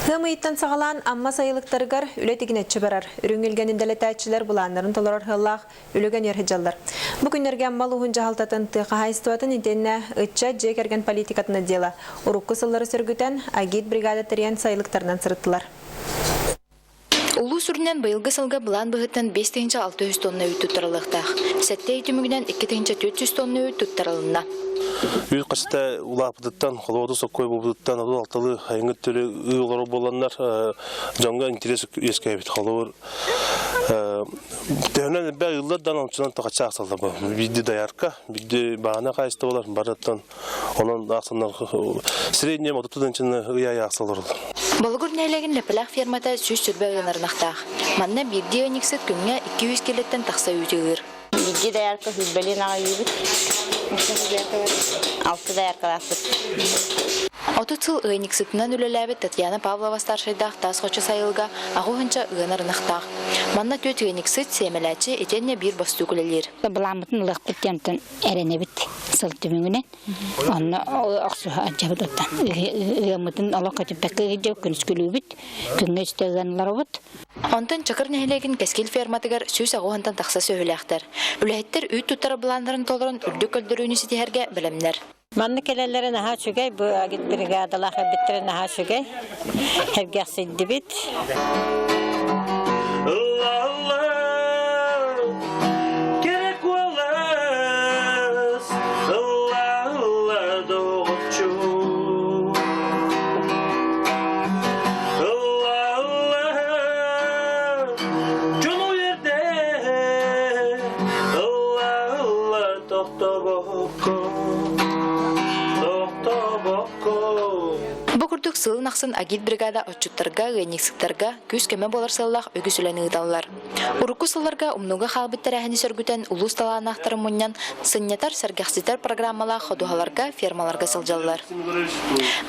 Ыам ыйыттан саҕалаан Амма сайылыктарыгар үлэ тигинэччи барар. Үрүҥ илгэни дэлэтээччилэр былааннарын толорор сыаллаах үлүгэн сылдьаллар. Бу күннэргэ Амма улууһун дьаһалтатын тыа хаһаайыстыбатын итиэннэ ыччат дьиэ кэргэн политикатын отдела урукку сыллары сөргүтэн агит бригада тэрийэн сайылыктарынан сырыттылар. Улуус үрдүнэн быйылгы сылга былаан быһыытынан 5600 тонна үүт туттарыллыахтаах. Сэттэ ый түмүгүнэн 2400 тонна үүт туттарылынна. Үүт хачыта улааппытыттан, холуоду соккой буолбутуттан, отут алталыы айыҥҥыт төрү ыы олорор буоланнар, дьоҥҥо интерес үөскээбит. Холобур, төһөнөн элбэх ыыллар да ончунан тахаччы аахсаллар бу. Биирди доярка, биирди баана хаайыстыбалар барыттан онон аахсаннар средний 30 ый аайы аахсаллар. Болугур нэһилиэгин Лэпэлээх фермата 120 ыанар ынахтаах. Манна биирдии ыанньыксыт күҥҥэ 200 килэттэн тахса үүтү ыыр. Биирдии доярка сүүрбэлиин аҕай үүбүт. Алты дояркалаахпыт. 30 сыл ыанньыксытынан үлэлээбит Татьяна Павлова старшайдаах таас хочо сайылыга аҕыс ыанар ынахтаах. Манна түөрт ыанньыксыт, сиэмэлээччи итиэннэ биир бостуук үлэлиир. Былааммытын ылыахпыт диэнтэн эрэнэбит сыл түмүгүнэн. Онно охсуһа ардьабыт оттон. Ыаммытын олох көтүппэккэ ыйдьа күнүскүлүүбүт, күҥҥэ үстэ ыаннарабыт. Онтон Чакыр нэһилиэгин Кэскил ферматыгар 180-тан тахса сүөһүлээхтэр. Үлэһиттэр үүт туттар былааннарын толорон үрдүк көрдөрүүнү ситиһэргэ бэлэмнэр. Манна кэлэллэрэ наһаа үчүгэй, бу агитбригадалаах эбиттэрэ наһаа үчүгэй. Сэргэхсийдибит. Бу курдук сылын ахсын агитбригада отчуттарга, ыанньыксыттарга күүс-көмө буолар сыаллаах үгүс үлэни ыыталлар. Урукку сылларга умнууга хаалбыт тэрээһини сөргүтэн улуус талааннаахтарын мунньан сынньатар, сэргэхситэр программалаах ходуһаларга, фермаларга сылдьаллар.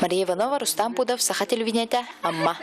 Мария Иванова, Рустам Пудов, Саха телевидениетэ, Амма.